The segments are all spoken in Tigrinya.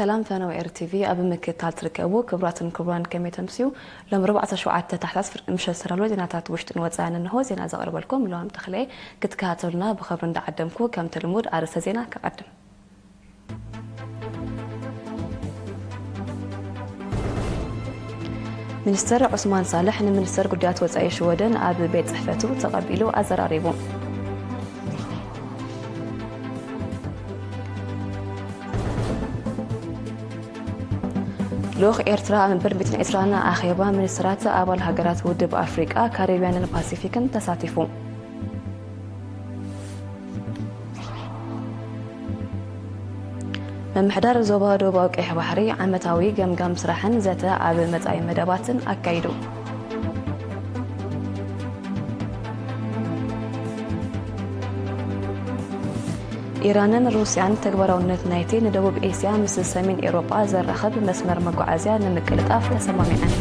ሰላም ፈነው ኤር ቲቪ ኣብ ምክትታል ትርከቡ ክቡራትን ክቡራን፣ ከመይ ተምስዩ? ሎም ኣርባዕተ ሸውዓተ ታሕሳስ ፍርቂ ምሸት ዝተዳለወ ዜናታት ውሽጥን ወጻእን እንሆ። ዜና ዘቕርበልኩም ሎም ተኽለየ። ክትከታተሉና ብኸብሪ እንዳዓደምኩ፣ ከምቲ ልሙድ ኣርእስተ ዜና ከቐድም። ሚኒስተር ዑስማን ሳልሕ ንሚኒስተር ጉዳያት ወጻኢ ሽወደን ኣብ ቤት ጽሕፈቱ ተቐቢሉ ኣዘራሪቡ። ልኡኽ ኤርትራ ኣብ መበል ሚእትን ዕስራን ኣኼባ ሚኒስትራት ኣባል ሃገራት ውድብ ኣፍሪቃ፣ ካሪብያንን ፓሲፊክን ተሳቲፉ። ምምሕዳር ዞባ ደቡባዊ ቀይሕ ባሕሪ ዓመታዊ ገምጋም ስራሕን ዘተ ኣብ መጻኢ መደባትን ኣካይዱ። ኢራንን ሩስያን ተግባራውነት ናይቲ ንደቡብ ኤስያ ምስ ሰሜን ኤውሮጳ ዘራኽብ መስመር መጓዓዝያ ንምቅልጣፍ ተሰማሚዐን።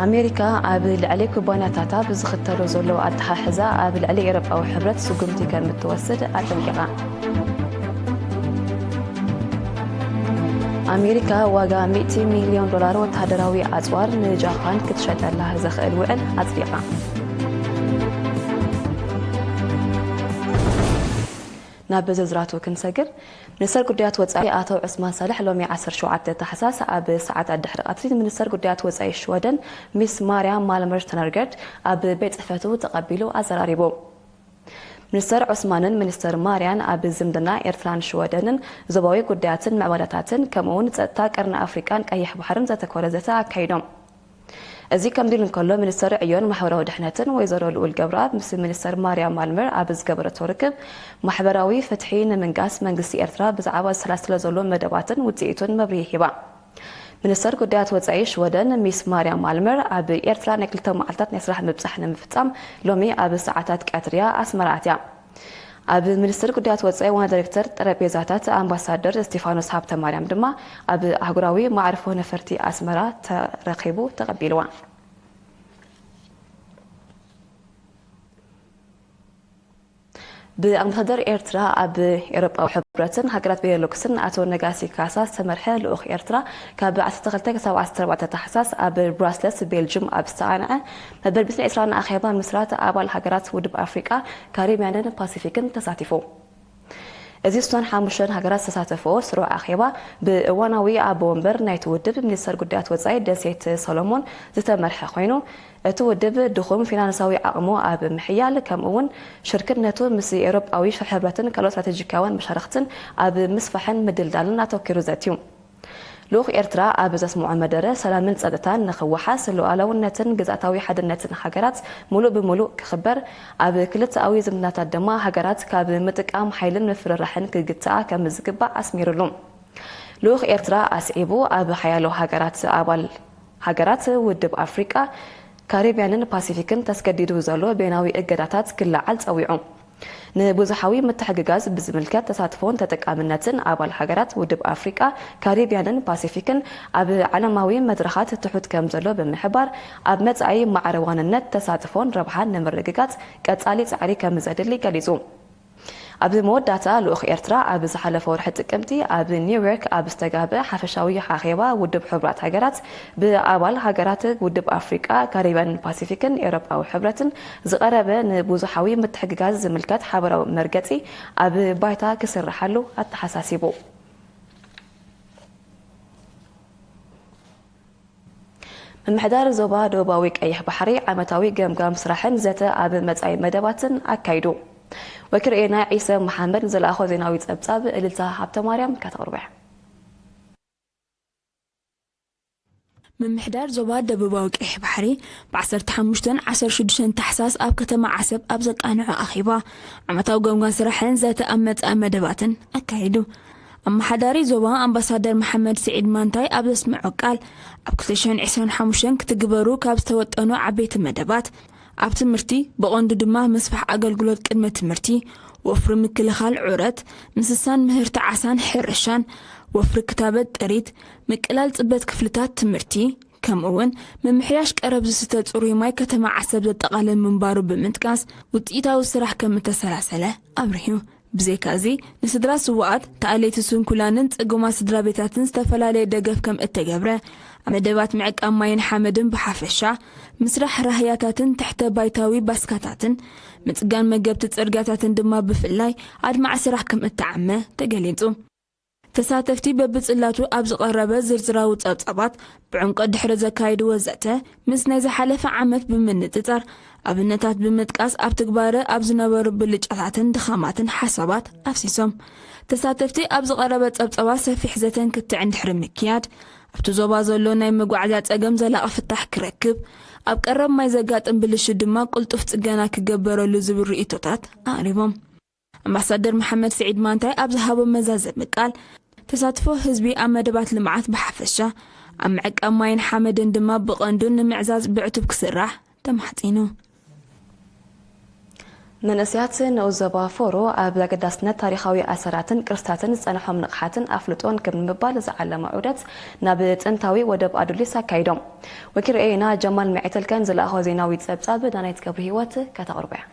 ኣሜሪካ ኣብ ልዕሊ ኩባንያታታ ብዝኽተሎ ዘሎ ኣተሓሕዛ ኣብ ልዕሊ ኤውሮጳዊ ሕብረት ስጉምቲ ከም እትወስድ ኣጠንቂቓ። ኣሜሪካ ዋጋ ሚእቲ ሚልዮን ዶላር ወተሃደራዊ ኣጽዋር ንጃፓን ክትሸጠላ ዘኽእል ውዕል ኣጽዲቓ። ናብ ዝርዝራቱ ክንሰግር፣ ሚኒስተር ጉዳያት ወጻኢ ኣቶ ዑስማን ሳልሕ ሎሚ ዓሰርተ ሸውዓተ ታሕሳስ ኣብ ሰዓታት ድሕሪ ቀትሪ ሚኒስተር ጉዳያት ወጻኢ ሽወደን ሚስ ማርያ ማልመር ተነርገርድ ኣብ ቤት ጽሕፈቱ ተቐቢሉ ኣዘራሪቡ። ሚኒስተር ዑስማንን ሚኒስተር ማርያን ኣብ ዝምድና ኤርትራን ሽወደንን ዞባዊ ጉዳያትን ምዕባለታትን ከምኡውን ጸጥታ ቀርኒ ኣፍሪቃን ቀይሕ ባሕርን ዘተኮረ ዘተ ኣካይዶም። እዚ ከምዚ ኢሉ እንከሎ፣ ሚኒስተር ዕዮን ማሕበራዊ ድሕነትን ወይዘሮ ልኡል ገብረኣብ ምስ ሚኒስተር ማርያ ማልመር ኣብ ዝገበረቶ ርክብ፣ ማሕበራዊ ፍትሒ ንምንጋስ መንግስቲ ኤርትራ ብዛዕባ ዘሰላስሎ ዘሎ መደባትን ውጽኢቱን መብርሂ ሂባ። ሚኒስተር ጉዳያት ወጻኢ ሽወደን ሚስ ማርያ ማልመር ኣብ ኤርትራ ናይ ክልተ መዓልታት ናይ ስራሕ ምብጻሕ ንምፍጻም ሎሚ ኣብ ሰዓታት ቀትሪያ ኣስመራ ኣትያ። ኣብ ሚኒስትሪ ጉዳያት ወጻኢ ዋና ዳይሬክተር ጠረጴዛታት ኣምባሳደር እስቲፋኖስ ሃብተማርያም ድማ ኣብ ኣህጉራዊ መዕርፎ ነፈርቲ ኣስመራ ተረኺቡ ተቐቢልዋ። ብኣምባሳደር ኤርትራ ኣብ ኤውሮጳዊ ሕብረትን ሃገራት ቤኔሉክስን ኣቶ ነጋሲ ካሳ ዝተመርሐ ልኡኽ ኤርትራ ካብ ዓሰርተ ክልተ ክሳብ ዓሰርተ ኣርባዕተ ታሕሳስ ኣብ ብራስለስ ቤልጅም ኣብ ዝተቓንዐ መበል ሚእትን ዕስራን ኣኼባ ምስራት ኣባል ሃገራት ውድብ ኣፍሪቃ፣ ካሪብያንን ፓሲፊክን ተሳቲፉ። እዚ ሱሳን ሓሙሽተን ሃገራት ዝተሳተፈኦ ስሩዕ ኣኼባ ብእዋናዊ ኣቦ ወንበር ናይቲ ውድብ ሚኒስተር ጉዳያት ወጻኢ ደሴት ሰሎሞን ዝተመርሐ ኮይኑ፣ እቲ ውድብ ድኹም ፊናንሳዊ ዓቕሙ ኣብ ምሕያል ከምኡ እውን ሽርክነቱ ምስ ኤውሮጳዊ ሕብረትን ካልኦት ስትራተጂካውያን መሻርኽትን ኣብ ምስፋሕን ምድልዳልን ኣተኪሩ ዘትዩ። ልኡኽ ኤርትራ ኣብ ዘስምዖ መደረ፣ ሰላምን ጸጥታን ንኽወሓስ፣ ሉዓላውነትን ግዝኣታዊ ሓድነትን ሃገራት ምሉእ ብምሉእ ክኽበር፣ ኣብ ክልተኣዊ ዝምድናታት ድማ ሃገራት ካብ ምጥቃም ሓይልን ምፍርራሕን ክግትኣ ከም ዝግባእ ኣስሚሩሉ። ልኡኽ ኤርትራ ኣስዒቡ፣ ኣብ ሓያሎ ሃገራት ኣባል ሃገራት ውድብ ኣፍሪቃ፣ ካሪብያንን ፓሲፊክን ተስገዲዱ ዘሎ በይናዊ እገዳታት ክለዓል ጸዊዑ። ንብዙሓዊ ምትሕግጋዝ ብዝምልከት ተሳትፎን ተጠቃምነትን ኣባል ሃገራት ውድብ ኣፍሪቃ፣ ካሪብያንን ፓሲፊክን ኣብ ዓለማዊ መድረኻት ትሑት ከም ዘሎ ብምሕባር፣ ኣብ መጻኢ ማዕረ ዋንነት፣ ተሳትፎን ረብሓን ንምርግጋጽ ቀጻሊ ጻዕሪ ከም ዘድሊ ገሊጹ። ኣብ መወዳእታ፣ ልኡኽ ኤርትራ ኣብ ዝሓለፈ ወርሒ ጥቅምቲ ኣብ ኒውዮርክ ኣብ ዝተጋብአ ሓፈሻዊ ኣኼባ ውድብ ሕቡራት ሃገራት ብኣባል ሃገራት ውድብ ኣፍሪቃ፣ ካሪብያንን ፓሲፊክን ኤውሮጳዊ ሕብረትን ዝቐረበ ንብዙሓዊ ምትሕግጋዝ ዝምልከት ሓበራዊ መርገጺ ኣብ ባይታ ክስርሓሉ ኣተሓሳሲቡ። ምምሕዳር ዞባ ደቡባዊ ቀይሕ ባሕሪ ዓመታዊ ገምጋም ስራሕን ዘተ ኣብ መጻኢ መደባትን ኣካይዱ። ወኪል ርኤና ዒሰ መሓመድ ንዝለኣኾ ዜናዊ ጸብጻብ እልልታ ሃብተ ማርያም ከተቕርበ። ምምሕዳር ዞባ ደቡባዊ ቀይሕ ባሕሪ ብ ዓሰርተ ሓሙሽተን ዓሰርተ ሽዱሽተን ታሕሳስ ኣብ ከተማ ዓሰብ ኣብ ዘቃንዖ ኣኼባ ዓመታዊ ገምጋም ስራሕን ዘተ ኣብ መጻኢ መደባትን ኣካይዱ። ኣመሓዳሪ ዞባ ኣምባሳደር መሓመድ ስዒድ ማንታይ ኣብ ዘስምዖ ቃል፣ ኣብ ክልተ ሽሕን ዕስራን ሓሙሽተን ክትግበሩ ካብ ዝተወጠኑ ዓበይቲ መደባት፣ ኣብ ትምህርቲ፣ ብቐንዱ ድማ ምስፋሕ ኣገልግሎት ቅድመ ትምህርቲ፣ ወፍሪ ምክልኻል ዑረት፣ ምስሳን ምህርቲ ዓሳን ሕርሻን፣ ወፍሪ ክታበት ጥሪት፣ ምቅላል ጽበት ክፍልታት ትምህርቲ፣ ከምኡ እውን ምምሕያሽ ቀረብ ዝስተ ጽሩይ ማይ ከተማ ዓሰብ ዘጠቓልል ምንባሩ ብምጥቃስ፣ ውጽኢታዊ ስራሕ ከም እተሰላሰለ ኣብሪሁ። ብዘይካ እዚ፣ ንስድራ ስውኣት፣ ተኣለይቲ ስንኩላንን ጽጉማት ስድራ ቤታትን ዝተፈላለየ ደገፍ ከም እተገብረ፣ ኣብ መደባት ምዕቃብ ማይን ሓመድን ብሓፈሻ፣ ምስራሕ ራህያታትን ትሕተ ባይታዊ ባስካታትን፣ ምጽጋን መገብቲ ጽርግያታትን ድማ ብፍላይ ኣድማዒ ስራሕ ከም እተዓመ ተገሊጹ። ተሳተፍቲ በብጽላቱ ኣብ ዝቐረበ ዝርዝራዊ ጸብጻባት ብዕምቆት ድሕሪ ዘካየድዎ ዘተ፣ ምስ ናይ ዝሓለፈ ዓመት ብምንጽጻር ኣብነታት ብምጥቃስ ኣብ ትግባረ ኣብ ዝነበሩ ብልጫታትን ድኻማትን ሓሳባት ኣፍሲሶም። ተሳተፍቲ ኣብ ዝቐረበ ጸብጻባት ሰፊሕ ዘተን ክትዕን ድሕሪ ምክያድ፣ ኣብቲ ዞባ ዘሎ ናይ መጓዓዝያ ጸገም ዘላቒ ፍታሕ ክረክብ፣ ኣብ ቀረብ ማይ ዘጋጥም ብልሽት ድማ ቅልጡፍ ጽገና ክገበረሉ ዝብል ርእይቶታት ኣቕሪቦም። ኣምባሳደር መሓመድ ስዒድ ማንታይ ኣብ ዝሃቦ መዛዘሚ ቃል፣ ተሳትፎ ህዝቢ ኣብ መደባት ልምዓት ብሓፈሻ፣ ኣብ ምዕቃብ ማይን ሓመድን ድማ ብቐንዱ ንምዕዛዝ ብዕቱብ ክስራሕ ተማሕጺኑ። መንእሰያት ንኡስ ዞባ ፎሮ ኣብ ኣገዳስነት ታሪኻዊ ኣሰራትን ቅርስታትን ዝጸንሖም ንቕሓትን ኣፍልጦን ክብ ንምባል ዝዓለመ ዑደት ናብ ጥንታዊ ወደብ ኣዱሊስ ኣካይዶም። ወኪል ርኤና ጀማል መዒተልከን ዝለኣኾ ዜናዊ ጸብጻብ ዳናይት ገብረ ህይወት ከተቕርቦ እያ።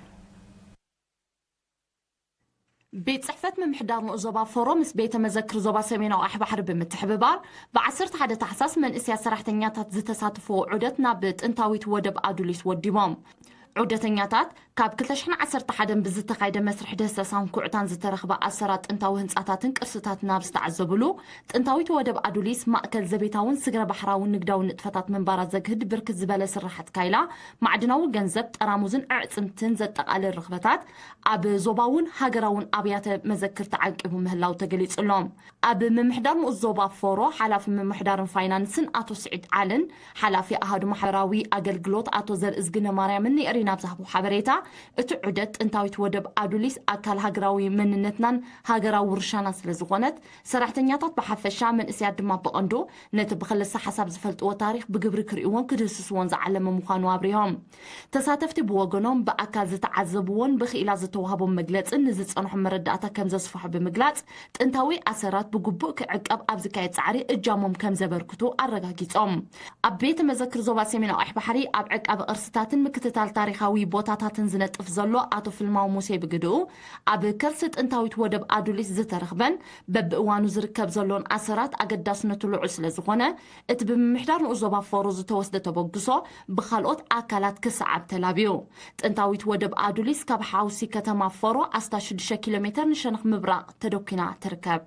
ቤት ጽሕፈት ምምሕዳር ንኡስ ዞባ ፎሮ ምስ ቤተ መዘክር ዞባ ሰሜናዊ ኣሕባሕሪ ብምትሕብባር፣ ብ ዓሰርተ ሓደ ታሕሳስ መንእሰያት ሰራሕተኛታት ዝተሳተፍዎ ዑደት ናብ ጥንታዊት ወደብ ኣዱሊስ ወዲቦም። ዑደተኛታት፣ ካብ ክልተ ሽሕን ዓሰርተ ሓደን ብዝተኻየደ መስርሕ ድህሰሳን ኩዕታን ዝተረኽበ ኣሰራት ጥንታዊ ህንጻታትን ቅርስታትን ኣብ ዝተዓዘብሉ፣ ጥንታዊት ወደብ ኣዱሊስ ማእከል ዘቤታውን ስግረ ባሕራውን ንግዳዊ ንጥፈታት ምንባራ ዘግህድ ብርክት ዝበለ ስራሓት ካይላ፣ ማዕድናዊ ገንዘብ፣ ጠራሙዝን ኣዕጽምትን ዘጠቓልል ርኽበታት ኣብ ዞባውን ሃገራውን ኣብያተ መዘክር ተዓቂቡ ምህላው ተገሊጹ ኣሎ። ኣብ ምምሕዳር ንኡስ ዞባ ፎሮ ሓላፊ ምምሕዳርን ፋይናንስን ኣቶ ስዒድ ዓልን ሓላፊ ኣሃዱ ማሕበራዊ ኣገልግሎት ኣቶ ዘርእዝግነ ማርያምን ንኤሪና ኣብ ዝሃቦ ሓበሬታ፣ እቲ ዑደት ጥንታዊት ወደብ ኣዱሊስ ኣካል ሃገራዊ መንነትናን ሃገራዊ ውርሻና ስለ ዝኾነት፣ ሰራሕተኛታት ብሓፈሻ፣ መንእሰያት ድማ ብቐንዱ ነቲ ብክልሰ ሓሳብ ዝፈልጥዎ ታሪኽ ብግብሪ ክርእይዎን ክድህስስዎን ዝዓለመ ምዃኑ ኣብሪሆም። ተሳተፍቲ ብወገኖም ብኣካል ዝተዓዘብዎን ብክኢላ ዝተዋህቦም መግለጽን ንዝጸንሖም መረዳእታ ከም ዘስፍሖ ብምግላጽ፣ ጥንታዊ ኣሰራት ብግቡእ ክዕቀብ ኣብ ዝካየድ ጻዕሪ እጃሞም ከም ዘበርክቱ ኣረጋጊጾም። ኣብ ቤተ መዘክር ዞባ ሰሜናዊ ቀይሕ ባሕሪ ኣብ ዕቃቢ ቅርስታትን ምክትታል ታሪኻዊ ቦታታትን ዝነጥፍ ዘሎ ኣቶ ፍልማው ሙሴ ብግድኡ፣ ኣብ ከርሲ ጥንታዊት ወደብ ኣዱሊስ ዝተረኽበን በብእዋኑ ዝርከብ ዘሎን ኣሰራት ኣገዳስነቱ ልዑል ስለ ዝኾነ፣ እቲ ብምምሕዳር ንኡስ ዞባ ፎሮ ዝተወስደ ተበግሶ ብኻልኦት ኣካላት ክሰዓብ ተላብዩ። ጥንታዊት ወደብ ኣዱሊስ ካብ ሓውሲ ከተማ ፎሮ ኣስታት ሽዱሽተ ኪሎ ሜተር ንሸነኽ ምብራቕ ተደኲና ትርከብ።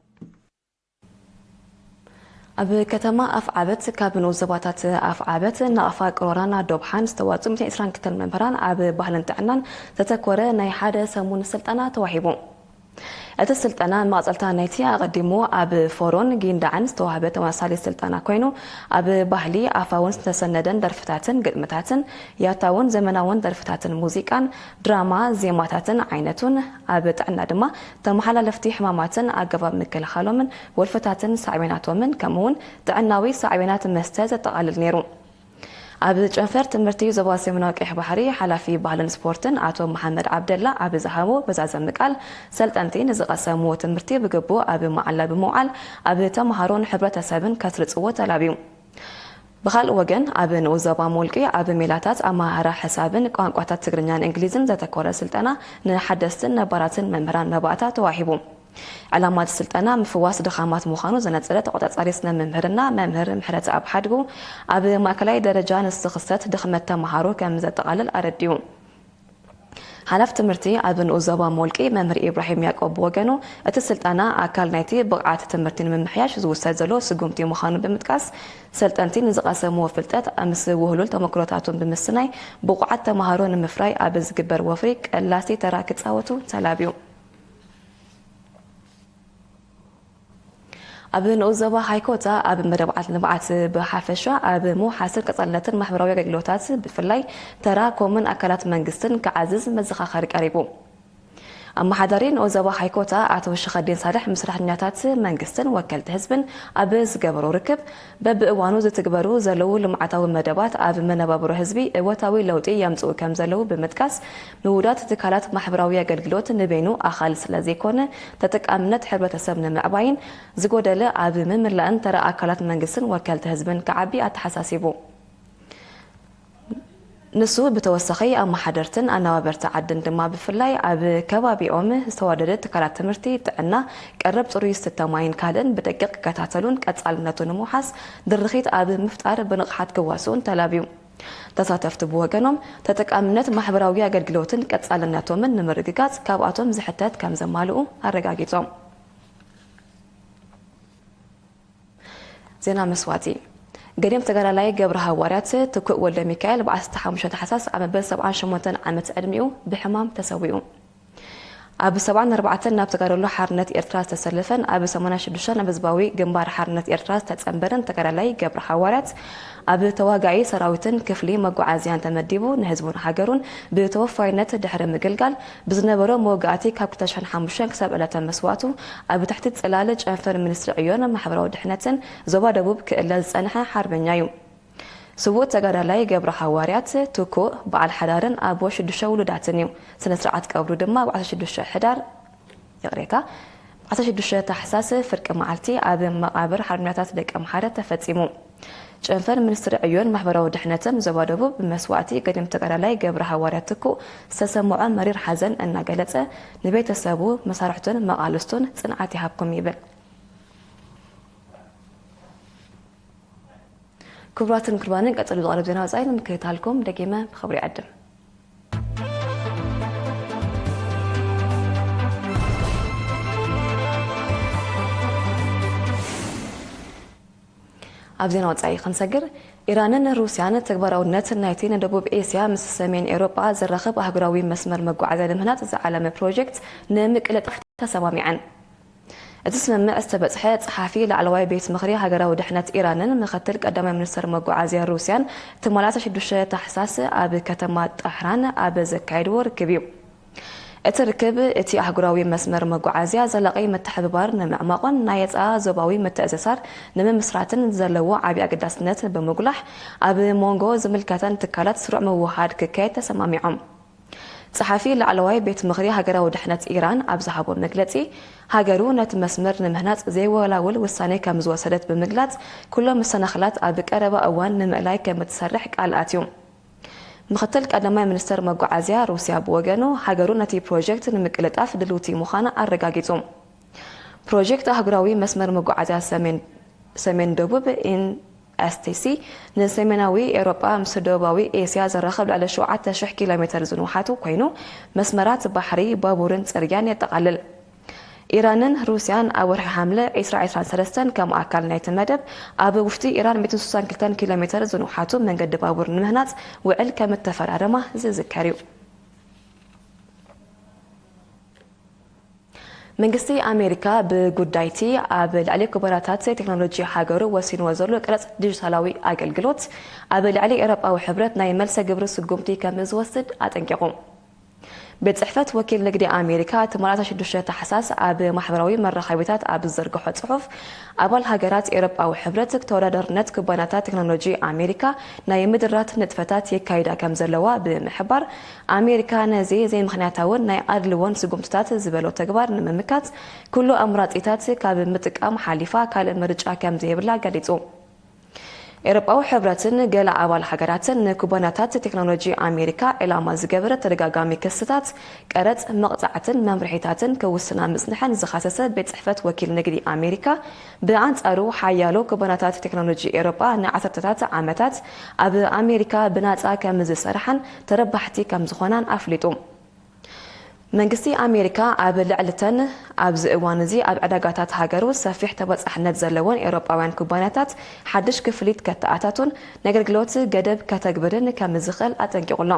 ኣብ ከተማ ኣፍዓበት ካብ ንኡስ ዞባታት ኣፍዓበት፣ ናቕፋ፣ ቅሮራን ኣዶብሓን ዝተዋፅኡ ሚእትን ዕስራን ክልተን መምህራን ኣብ ባህልን ጥዕናን ዘተኮረ ናይ ሓደ ሰሙን ስልጠና ተዋሂቡ። እቲ ስልጠና መቐጸልታ ናይቲ ኣቐዲሙ ኣብ ፎሮን ጊንዳዕን ዝተዋህበ ተመሳሳሊ ስልጠና ኮይኑ፣ ኣብ ባህሊ ኣፋውን ዝተሰነደን ደርፍታትን ግጥምታትን፣ ያታውን ዘመናውን ደርፍታትን ሙዚቃን፣ ድራማ፣ ዜማታትን ዓይነቱን፣ ኣብ ጥዕና ድማ ተመሓላለፍቲ ሕማማትን ኣገባብ ምክልኻሎምን ወልፍታትን ሳዕቤናቶምን፣ ከምኡውን ጥዕናዊ ሳዕቤናት መስተ ዘጠቓልል ነይሩ። ኣብ ጨንፈር ትምህርቲ ዞባ ሰሜናዊ ቀይሕ ባሕሪ ሓላፊ ባህልን ስፖርትን ኣቶ መሓመድ ዓብደላ ኣብ ዝሃቦ መዛዘሚ ቃል፣ ሰልጠንቲ ንዝቐሰምዎ ትምህርቲ ብግቡእ ኣብ መዓላ ብምውዓል ኣብ ተምሃሮን ሕብረተሰብን ከስርጽዎ ተላብዩ። ብኻልእ ወገን፣ ኣብ ንኡስ ዞባ ሞልቂ ኣብ ሜላታት ኣመሃህራ ሕሳብን ቋንቋታት ትግርኛን እንግሊዝን ዘተኮረ ስልጠና ንሓደስትን ነባራትን መምህራን መባእታ ተዋሂቡ። ዕላማ እቲ ስልጠና ምፍዋስ ድኻማት ምዃኑ ዘነጸረ ተቖጻጻሪ ስነ ምምህርና መምህር ምሕረተኣብ ሓድጉ፣ ኣብ ማእከላይ ደረጃ ንዝኽሰት ድኽመት ተመሃሮ ከም ዘጠቓልል ኣረዲኡ። ሓላፊ ትምህርቲ ኣብ ንኡስ ዞባ ሞልቂ መምህር ኢብራሂም ያዕቆብ ብወገኑ፣ እቲ ስልጠና ኣካል ናይቲ ብቕዓት ትምህርቲ ንምምሕያሽ ዝውሰድ ዘሎ ስጉምቲ ምዃኑ ብምጥቃስ፣ ሰልጠንቲ ንዝቐሰምዎ ፍልጠት ምስ ውህሉል ተመክሮታቶም ብምስናይ፣ ብቑዓት ተመሃሮ ንምፍራይ ኣብ ዝግበር ወፍሪ ቀላሲ ተራ ክጻወቱ ተላብዩ። ኣብ ንኡስ ዞባ ሃይኮታ ኣብ መደባት ልምዓት ብሓፈሻ፣ ኣብ ምውሓስን ቀጻልነትን ማሕበራዊ ኣገልግሎታት ብፍላይ ተራ ኮምን ኣካላት መንግስትን ክዓዝዝ መዘኻኸሪ ቀሪቡ። ኣመሓዳሪ ንኡስ ዞባ ሃይኮታ ኣቶ ሽኸዲን ሳልሕ ምስ ሰራሕተኛታት መንግስትን ወከልቲ ህዝብን ኣብ ዝገበሮ ርክብ፣ በብእዋኑ ዝትግበሩ ዘለዉ ልምዓታዊ መደባት ኣብ መነባብሮ ህዝቢ እወታዊ ለውጢ የምጽኡ ከም ዘለዉ ብምጥቃስ፣ ምውዳት ትካላት ማሕበራዊ ኣገልግሎት ንበይኑ ኣኻሊ ስለ ዘይኮነ፣ ተጠቃምነት ሕብረተሰብ ንምዕባይን ዝጎደለ ኣብ ምምላእን ተራ ኣካላት መንግስትን ወከልቲ ህዝብን ክዓቢ ኣተሓሳሲቡ። ንሱ ብተወሳኺ ኣመሓደርትን ኣነባበርቲ ዓድን ድማ ብፍላይ ኣብ ከባቢኦም ዝተዋደደ ትካላት ትምህርቲ፣ ጥዕና፣ ቀረብ ጽሩይ ዝስተ ማይን ካልእን ብደቂቕ ክከታተሉን ቀጻልነቱ ንምውሓስ ድርኺት ኣብ ምፍጣር ብንቕሓት ክዋስኡን ተላብዩ። ተሳተፍቲ ብወገኖም ተጠቃምነት ማሕበራዊ ኣገልግሎትን ቀጻልነቶምን ንምርግጋጽ ካብኣቶም ዝሕተት ከም ዘማልኡ ኣረጋጊጾም። ዜና መስዋእቲ። ገዲም ተጋዳላይ ገብረ ሃዋርያት ትኩእ ወልደ ሚካኤል ብ15 ታሕሳስ ኣብ መበል 78 ዓመት ዕድሚኡ ብሕማም ተሰዊኡ። ኣብ 74 ናብ ተጋድሎ ሓርነት ኤርትራ ዝተሰለፈን ኣብ 86 ናብ ህዝባዊ ግንባር ሓርነት ኤርትራ ዝተጸንበረን ተጋዳላይ ገብረ ሃዋርያት ኣብ ተዋጋኢ ሰራዊትን ክፍሊ መጓዓዝያን ተመዲቡ ንህዝቡን ሃገሩን ብተወፋይነት ድሕሪ ምግልጋል ብዝነበሮ መወጋእቲ ካብ 2005 ክሳብ ዕለተ መስዋእቱ ኣብ ትሕቲ ጽላል ጨንፈር ሚኒስትሪ ዕዮን ማሕበራዊ ድሕነትን ዞባ ደቡብ ክእለ ዝጸንሐ ሓርበኛ እዩ። ስዉእ ተጋዳላይ ገብረ ሃዋርያት ትኩእ በዓል ሓዳርን ኣቦ ሽዱሽተ ውሉዳትን እዩ። ስነ ስርዓት ቀብሩ ድማ ብ16 ሕዳር፣ ይቕሬታ፣ ብ16 ታሕሳስ ፍርቂ መዓልቲ ኣብ መቓብር ሓርበኛታት ደቂ ኣምሓረ ተፈጺሙ። ጨንፈር ሚኒስትሪ ዕዮን ማሕበራዊ ድሕነትን ዞባ ደቡብ ብመስዋእቲ ገዲም ተጋዳላይ ገብረ ሃዋርያት ትኩእ ዝተሰምዖ መሪር ሓዘን እናገለጸ ንቤተሰቡ፣ መሳርሕቱን መቓልስቱን ጽንዓት ይሃብኩም ይብል። ክቡራትን ክቡራንን ቀጽሉ ዝቐርብ ዜና ወጻኢ ንምክትታልኩም ደጊመ ብኽብሪ ይዕድም። ኣብ ዜና ወጻኢ ክንሰግር፣ ኢራንን ሩስያን ተግባራውነት ናይቲ ንደቡብ ኤስያ ምስ ሰሜን ኤውሮጳ ዘራኽብ ኣህጉራዊ መስመር መጓዓዝያ ንምህናጽ ዝዓለመ ፕሮጀክት ንምቅልጣፍ ተሰማሚዐን። እቲ ስምምዕ ዝተበጽሐ ጸሓፊ ላዕለዋይ ቤት ምኽሪ ሃገራዊ ድሕነት ኢራንን ምኽትል ቀዳማይ ሚኒስተር መጓዓዝያ ሩስያን ትማሊ 16 ታሕሳስ ኣብ ከተማ ጠሕራን ኣብ ዘካየድዎ ርክብ እዩ። እቲ ርክብ እቲ ኣህጉራዊ መስመር መጓዓዝያ ዘላቒ ምትሕብባር ንምዕማቖን ናይ የጻ ዞባዊ ምትእስሳር ንምምስራትን ዘለዎ ዓቢ ኣገዳስነት ብምጉላሕ ኣብ መንጎ ዝምልከተን ትካላት ስሩዕ ምውሃድ ክካየድ ተሰማሚዖም። ጸሓፊ ላዕለዋይ ቤት ምኽሪ ሃገራዊ ድሕነት ኢራን ኣብ ዝሃቦ መግለጺ፣ ሃገሩ ነቲ መስመር ንምህናጽ ዘይወላውል ውሳኔ ከም ዝወሰደት ብምግላጽ፣ ኩሎም መሰናኽላት ኣብ ቀረባ እዋን ንምእላይ ከም እትሰርሕ ቃል ኣትዩ። ምኽትል ቀዳማይ ሚኒስተር መጓዓዝያ ሩስያ ብወገኑ፣ ሃገሩ ነቲ ፕሮጀክት ንምቅልጣፍ ድልውቲ ምዃና ኣረጋጊጹ። ፕሮጀክት ኣህጉራዊ መስመር መጓዓዝያ ሰሜን፣ ሰሜን ደቡብ፣ ኤን ኤስ ቲ ሲ፣ ንሰሜናዊ ኤውሮጳ ምስ ደቡባዊ ኤስያ ዘራኽብ ልዕሊ 7,000 ኪሎ ሜተር ዝንውሓቱ ኮይኑ፣ መስመራት ባሕሪ፣ ባቡርን ጽርግያን የጠቓልል። ኢራንን ሩስያን ኣብ ወርሒ ሓምለ 2023 ከም ኣካል ናይቲ መደብ፣ ኣብ ውሽጢ ኢራን 162 ኪሎ ሜተር ዝንውሓቱ መንገዲ ባቡር ንምህናጽ ውዕል ከም እተፈራረማ ዝዝከር እዩ። መንግስቲ ኣሜሪካ ብጉዳይቲ ኣብ ልዕሊ ኩባንያታት ቴክኖሎጂ ሃገሩ ወሲንዎ ዘሎ ቀረጽ ዲጂታላዊ ኣገልግሎት ኣብ ልዕሊ ኤውሮጳዊ ሕብረት ናይ መልሰ ግብሪ ስጉምቲ ከም ዝወስድ ኣጠንቂቑ። ቤት ጽሕፈት ወኪል ንግዲ ኣሜሪካ ትማሊ 16 ታሕሳስ ኣብ ማሕበራዊ መራኸቢታት ኣብ ዝዘርግሖ ጽሑፍ፣ ኣባል ሃገራት ኤውሮጳዊ ሕብረት ተወዳዳርነት ኩባንያታት ቴክኖሎጂ ኣሜሪካ ናይ ምድራት ንጥፈታት የካይዳ ከም ዘለዋ ብምሕባር፣ ኣሜሪካ ነዚ ዘይምኽንያታውን ናይ ኣድልዎን ስጉምትታት ዝበሎ ተግባር ንምምካት ኩሉ ኣማራጺታት ካብ ምጥቃም ሓሊፋ ካልእ ምርጫ ከም ዘይብላ ገሊጹ። ኤውሮጳዊ ሕብረትን ገለ ኣባል ሃገራትን ንኩባንያታት ቴክኖሎጂ ኣሜሪካ ዒላማ ዝገበረ ተደጋጋሚ ክስታት፣ ቀረጽ፣ መቕጻዕትን መምርሒታትን ክውስና ምጽንሐን ዝኸሰሰ ቤት ጽሕፈት ወኪል ንግዲ ኣሜሪካ፣ ብኣንጻሩ ሓያሎ ኩባንያታት ቴክኖሎጂ ኤውሮጳ ንዓሰርተታት ዓመታት ኣብ ኣሜሪካ ብናጻ ከም ዝሰርሓን ተረባሕቲ ከም ዝኾናን ኣፍሊጡ። መንግስቲ ኣሜሪካ ኣብ ልዕልተን ኣብዚ እዋን እዚ ኣብ ዕዳጋታት ሃገሩ ሰፊሕ ተበጻሕነት ዘለወን ኤውሮጳውያን ኩባንያታት ሓድሽ ክፍሊት ከተኣታቱን ነገልግሎት ገደብ ከተግብርን ከም ዝኽእል ኣጠንቂቑ ኣሎ።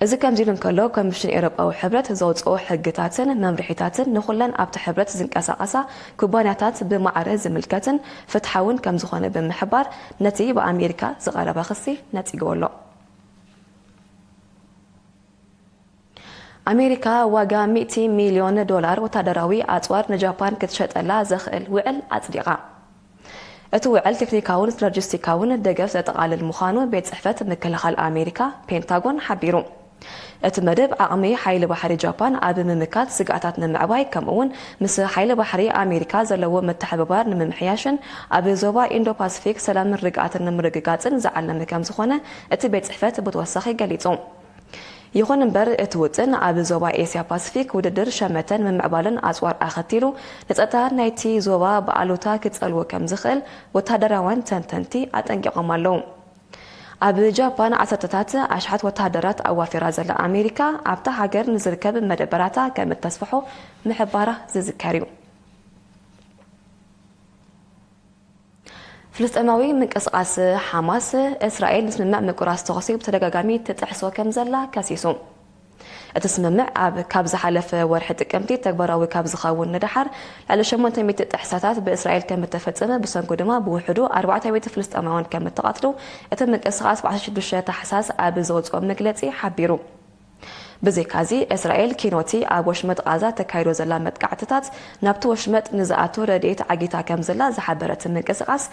እዚ ከምዚ ኢሉ እንከሎ፣ ኮሚሽን ኤውሮጳዊ ሕብረት ዘውጽኦ ሕግታትን መምርሒታትን ንኹለን ኣብቲ ሕብረት ዝንቀሳቐሳ ኩባንያታት ብማዕረ ዝምልከትን ፍትሓውን ከም ዝኾነ ብምሕባር፣ ነቲ ብኣሜሪካ ዝቐረበ ክሲ ነጺግዎ ኣሎ። ኣሜሪካ ዋጋ ሚእቲ ሚልዮን ዶላር ወታደራዊ ኣጽዋር ንጃፓን ክትሸጠላ ዘኽእል ውዕል ኣጽዲቓ። እቲ ውዕል ቴክኒካውን ሎጂስቲካውን ደገፍ ዘጠቓልል ምዃኑ ቤት ጽሕፈት ምክልኻል ኣሜሪካ፣ ፔንታጎን፣ ሓቢሩ። እቲ መደብ ዓቕሚ ሓይሊ ባሕሪ ጃፓን ኣብ ምምካት ስግኣታት ንምዕባይ፣ ከምኡ'ውን ምስ ሓይሊ ባሕሪ ኣሜሪካ ዘለዎ ምትሕብባር ንምምሕያሽን ኣብ ዞባ ኢንዶ ፓሲፊክ ሰላምን ርግኣትን ንምርግጋጽን ዝዓለመ ከም ዝኾነ እቲ ቤት ጽሕፈት ብተወሳኺ ገሊጹ። ይኹን እምበር፣ እቲ ውጥን ኣብ ዞባ ኤስያ ፓሲፊክ ውድድር ሸመተን ምምዕባልን ኣጽዋር ኣኸቲሉ ንጸጥታ ናይቲ ዞባ ብኣሉታ ክጸልዎ ከም ዝኽእል ወተሃደራውያን ተንተንቲ ኣጠንቂቖም ኣለዉ። ኣብ ጃፓን ዓሰርተታት ኣሽሓት ወተሃደራት ኣዋፊራ ዘላ ኣሜሪካ፣ ኣብታ ሃገር ንዝርከብ መደበራታ ከም እተስፍሖ ምሕባራ ዝዝከር እዩ። ፍልስጤማዊ ምንቅስቓስ ሓማስ፣ እስራኤል ንስምምዕ ምቁራጽ ተኹሲ ብተደጋጋሚ ትጥሕሶ ከም ዘላ ከሲሱ። እቲ ስምምዕ ኣብ፣ ካብ ዝሓለፈ ወርሒ ጥቅምቲ ተግባራዊ ካብ ዝኸውን ንደሓር፣ ልዕሊ ሸሞንተ ሚእቲ ጥሕሰታት ብእስራኤል ከም እተፈጸመ፣ ብሰንኩ ድማ ብውሕዱ ኣርባዕተ ሚእቲ ፍልስጤማውያን ከም እተቐትሉ እቲ ምንቅስቓስ ብዓሰርተ ሽዱሽተ ታሕሳስ ኣብ ዘውጽኦ መግለጺ ሓቢሩ። ብዘይካዚ፣ እስራኤል ኪኖቲ ኣብ ወሽመጥ ቓዛ ተካይዶ ዘላ መጥቃዕትታት፣ ናብቲ ወሽመጥ ንዝኣቱ ረድኤት ዓጊታ ከም ዘላ ዝሓበረ እቲ ምንቅስቓስ፣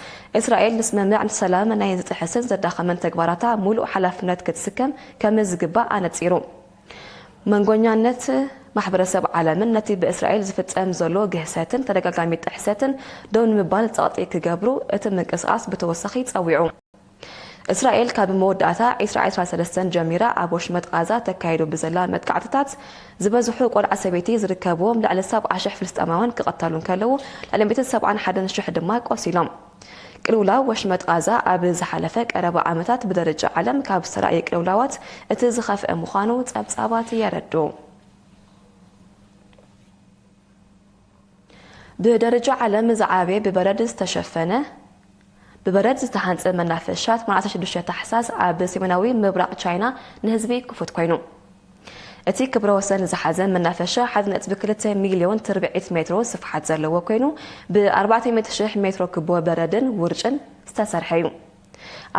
እስራኤል ንስምምዕ ሰላም ናይ ዝጥሕስን ዘዳኸመን ተግባራታ ሙሉእ ሓላፍነት ክትስከም ከም ዝግባእ ኣነጺሩ። መንጎኛነት ማሕበረሰብ ዓለምን ነቲ ብእስራኤል ዝፍጸም ዘሎ ግህሰትን ተደጋጋሚ ጥሕሰትን ደው ንምባል ጸቕጢ ክገብሩ እቲ ምንቅስቓስ ብተወሳኺ ጸዊዑ። እስራኤል ካብ መወዳእታ ዕስራ ዕስራ ሰለስተን ጀሚራ ኣብ ወሽመጥ ቓዛ ተካይዶ ብዘላ መጥቃዕትታት፣ ዝበዝሑ ቆልዓ ሰበይቲ ዝርከብዎም ልዕሊ ሰብዓ ሽሕ ፍልስጤማውያን ክቐተሉ እንከለዉ፣ ልዕሊ ሚእትን ሰብዓን ሓደን ሽሕ ድማ ቆሲሎም። ቅልውላው ወሽመጥ ቓዛ ኣብ ዝሓለፈ ቀረባ ዓመታት ብደረጃ ዓለም ካብ ዝተራእየ ቅልውላዋት እቲ ዝኸፍአ ምዃኑ ጸብጻባት የረድኡ። ብደረጃ ዓለም ዝዓበየ ብበረድ ዝተሸፈነ፣ ብበረድ ዝተሃንጸ መናፈሻ፣ ትማሊ ዓሰርተ ሽዱሽተ ታሕሳስ ኣብ ሰሜናዊ ምብራቕ ቻይና ንህዝቢ ክፉት ኮይኑ። እቲ ክብረ ወሰን ዝሓዘ መናፈሻ ሓደ ነጥቢ ክልተ ሚልዮን ትርብዒት ሜትሮ ስፍሓት ዘለዎ ኮይኑ፣ ብ ኣርባዕተ ሚእቲ ሽሕ ሜትሮ ክቦ በረድን ውርጭን ዝተሰርሐ እዩ።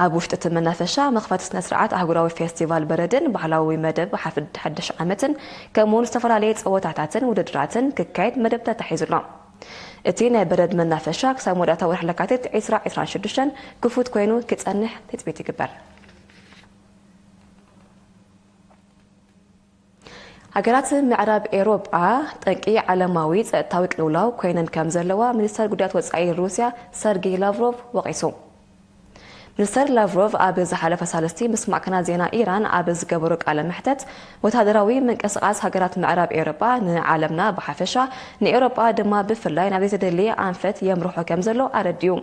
ኣብ ውሽጢ እቲ መናፈሻ መኽፈቲ ስነ ስርዓት ኣህጉራዊ ፌስቲቫል በረድን ባህላዊ መደብ ሓፍ-፣ ሓድሽ ዓመትን፣ ከምኡውን ዝተፈላለየ ጸወታታትን ውድድራትን ክካየድ መደብ ተታሒዙ ኣሎ። እቲ ናይ በረድ መናፈሻ ክሳብ መወዳእታ ወርሒ ለካቲት ዕስራ ዕስራን ሽዱሽተን ክፉት ኮይኑ ክጸንሕ ትጽቢት ይግበር። ሃገራት ምዕራብ ኤውሮጳ ጠንቂ ዓለማዊ ጸጥታዊ ቅልውላው ኮይነን ከም ዘለዋ ሚኒስተር ጉዳያት ወጻኢ ሩስያ ሰርጌይ ላቭሮቭ ወቒሱ። ሚኒስተር ላቭሮቭ ኣብ ዝሓለፈ ሳልስቲ ምስ ማዕከናት ዜና ኢራን ኣብ ዝገበሮ ቃለ መሕተት፣ ወተሃደራዊ ምንቅስቓስ ሃገራት ምዕራብ ኤውሮጳ ንዓለምና ብሓፈሻ፣ ንኤውሮጳ ድማ ብፍላይ ናብ ዘይተደልየ ኣንፈት የምርሖ ከም ዘሎ ኣረዲኡ።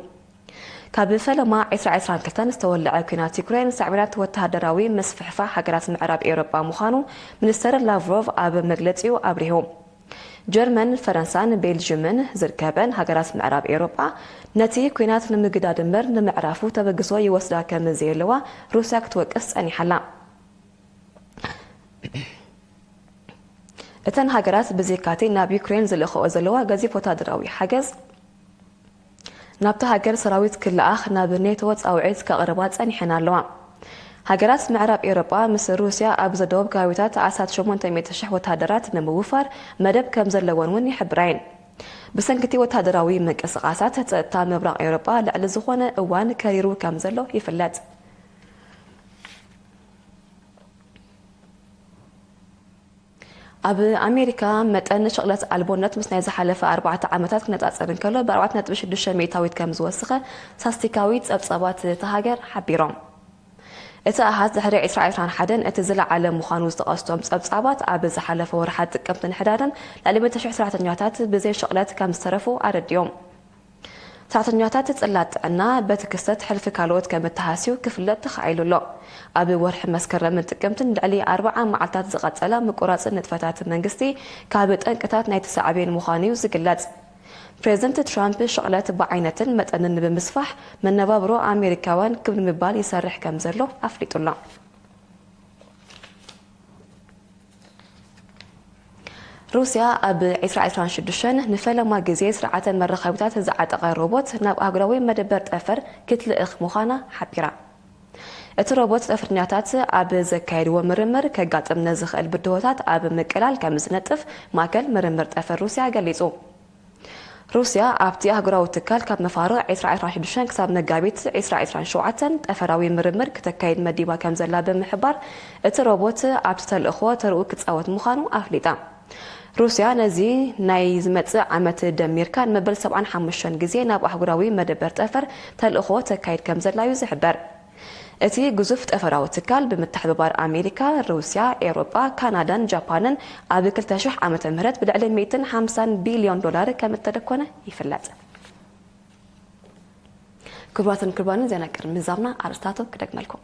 ካብ ፈለማ ዕስራ ዕስራን ክልተን ዝተወልዐ ኲናት ዩክሬን፣ ሳዕቤናት ወተሃደራዊ ምስፍሕፋሕ ሃገራት ምዕራብ ኤውሮጳ ምዃኑ ሚኒስተር ላቭሮቭ ኣብ መግለጺኡ ኣብሪሁ። ጀርመን፣ ፈረንሳን ቤልጅምን ዝርከበን ሃገራት ምዕራብ ኤውሮጳ፣ ነቲ ኲናት ንምግዳድ እምበር ንምዕራፉ ተበግሶ ይወስዳ ከም ዘየለዋ ሩስያ ክትወቅስ ጸኒሓ ኣላ። እተን ሃገራት ብዘይካ'ቲ ናብ ዩክሬን ዝልእኽኦ ዘለዋ ገዚፍ ወታደራዊ ሓገዝ፣ ናብታ ሃገር ሰራዊት ክለኣኽ ናብ ኔቶ ጻውዒት ከቕርባ ጸኒሐን ኣለዋ። ሃገራት ምዕራብ ኤውሮጳ ምስ ሩስያ ኣብ ዘደወብ ከባቢታት ኣስታት ሸሞንተ ሚእቲ ሽሕ ወተሃደራት ንምውፋር መደብ ከም ዘለወን እውን ይሕብራ እየን። ብሰንኪ'ቲ ወተሃደራዊ ምንቅስቓሳት፣ ጸጥታ ምብራቕ ኤውሮጳ ልዕሊ ዝኾነ እዋን ከሪሩ ከም ዘሎ ይፍለጥ። ኣብ ኣሜሪካ፣ መጠን ሽቕለት ኣልቦነት ምስ ናይ ዝሓለፈ ኣርባዕተ ዓመታት ክነጻጸር እንከሎ፣ ብ ኣርባዕተ ነጥቢ ሽዱሽተ ሚእታዊት ከም ዝወሰኸ ስታስቲካዊ ጸብጻባት እታ ሃገር ሓቢሮም። እቲ ኣሃዝ ድሕሪ ዕስራ ዕስራን ሓደን እቲ ዝለዓለ ምዃኑ ዝጠቐስቶም ጸብጻባት፣ ኣብ ዝሓለፈ ወርሓት ጥቅምትን ሕዳርን ልዕሊ ሚእቲ ሽሕ ሰራሕተኛታት ብዘይ ሽቕለት ከም ዝተረፉ ኣረዲኦም። ሰራሕተኛታት ጽላት ጥዕና በቲ ክስተት ሕልፊ ካልኦት ከም እተሃስዩ ክፍለጥ ተኻኢሉ ኣሎ። ኣብ ወርሒ መስከረምን ጥቅምትን ልዕሊ ኣርብዓ መዓልታት ዝቐጸለ ምቁራጽ ንጥፈታት መንግስቲ ካብ ጠንቅታት ናይቲ ሳዕቤን ምዃኑ እዩ ዝግለጽ። ፕሬዚደንት ትራምፕ ሽቕለት ብዓይነትን መጠንን ብምስፋሕ መነባብሮ ኣሜሪካውያን ክብ ንምባል ይሰርሕ ከም ዘሎ ኣፍሊጡ ኣሎ። ሩስያ ኣብ ዕስራ ዕስራን ሽዱሽተን ንፈለማ ግዜ ስርዓተ መራኸቢታት ዝዓጠቐ ሮቦት ናብ ኣህጉራዊ መደበር ጠፈር ክትልእኽ ምዃና ሓቢራ። እቲ ሮቦት ጠፈርተኛታት ኣብ ዘካየድዎ ምርምር ከጋጥም ንዝኽእል ብድሆታት ኣብ ምቅላል ከም ዝነጥፍ ማእከል ምርምር ጠፈር ሩስያ ገሊጹ። ሩስያ ኣብቲ ኣህጉራዊ ትካል ካብ መፋርቕ ዕስራ ዕስራን ሽዱሽተን ክሳብ መጋቢት ዕስራ ዕስራን ሸውዓተን ጠፈራዊ ምርምር ክተካይድ መዲባ ከም ዘላ ብምሕባር፣ እቲ ሮቦት ኣብቲ ተልእኾ ተርኡ ክጻወት ምዃኑ ኣፍሊጣ። ሩስያ ነዚ ናይ ዝመጽእ ዓመት ደሚርካ ንመበል ሰብዓን ሓሙሽተን ግዜ ናብ ኣህጉራዊ መደበር ጠፈር ተልእኾ ተካይድ ከም ዘላ እዩ ዝሕበር። እቲ ግዙፍ ጠፈራዊ ትካል ብምትሕብባር ኣሜሪካ፣ ሩስያ፣ ኤውሮጳ፣ ካናዳን ጃፓንን ኣብ ክልተ ሽሕ ዓመተ ምህረት ብልዕሊ ሚእትን ሓምሳን ቢልዮን ዶላር ከም እተደኮነ ይፍለጥ። ክቡራትን ክቡራንን፣ ዜና ቅድሚ ምዛምና ኣርእስታቱ ክደግመልኩም።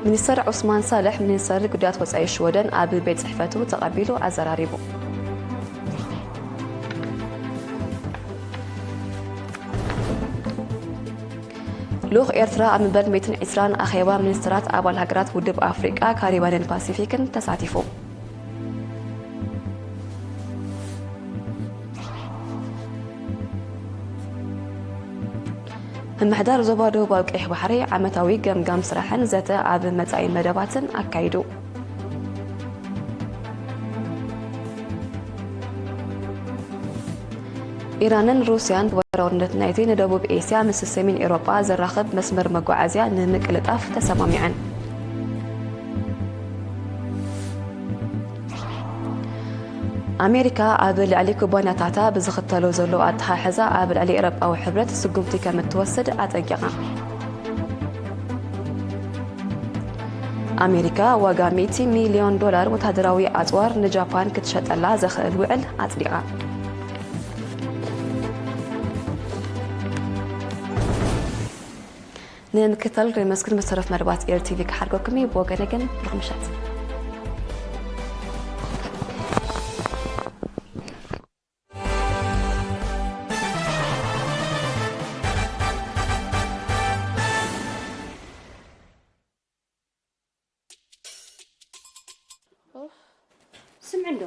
ሚኒስተር ዑስማን ሳልሕ ሚኒስተር ጉዳያት ወጻኢ ሽወደን ኣብ ቤት ጽሕፈቱ ተቐቢሉ ኣዘራሪቡ። ልኡኽ ኤርትራ ኣብ መበል ሚእትን ዕስራን ኣኼባ ሚኒስተራት ኣባል ሃገራት ውድብ ኣፍሪቃ፣ ካሪባንን ፓሲፊክን ተሳቲፉ። ምምሕዳር ዞባ ደቡባዊ ቀይሕ ባሕሪ ዓመታዊ ገምጋም ስራሕን ዘተ ኣብ መጻኢ መደባትን ኣካይዱ። ኢራንን ሩስያን ወራውነት ናይቲ ንደቡብ ኤስያ ምስ ሰሜን ኤውሮጳ ዘራኽብ መስመር መጓዓዝያ ንምቅልጣፍ ተሰማሚዐን። ኣሜሪካ ኣብ ልዕሊ ኩባንያታታ ብዝኽተሎ ዘሎ ኣተሓሕዛ ኣብ ልዕሊ ኤውሮጳዊ ሕብረት ስጉምቲ ከም እትወስድ ኣጠንቂቓ። ኣሜሪካ ዋጋ ሚእቲ ሚልዮን ዶላር ወታደራዊ ኣጽዋር ንጃፓን ክትሸጠላ ዘኽእል ውዕል ኣጽዲቓ። ንምክትታል ክነመስግን መሰረት መደባት ኤር ቲቪ ክሓርገኩም እዩ። ብወገነ ግን ብሩኽ ምሸት። ስምዒ እንዶ፣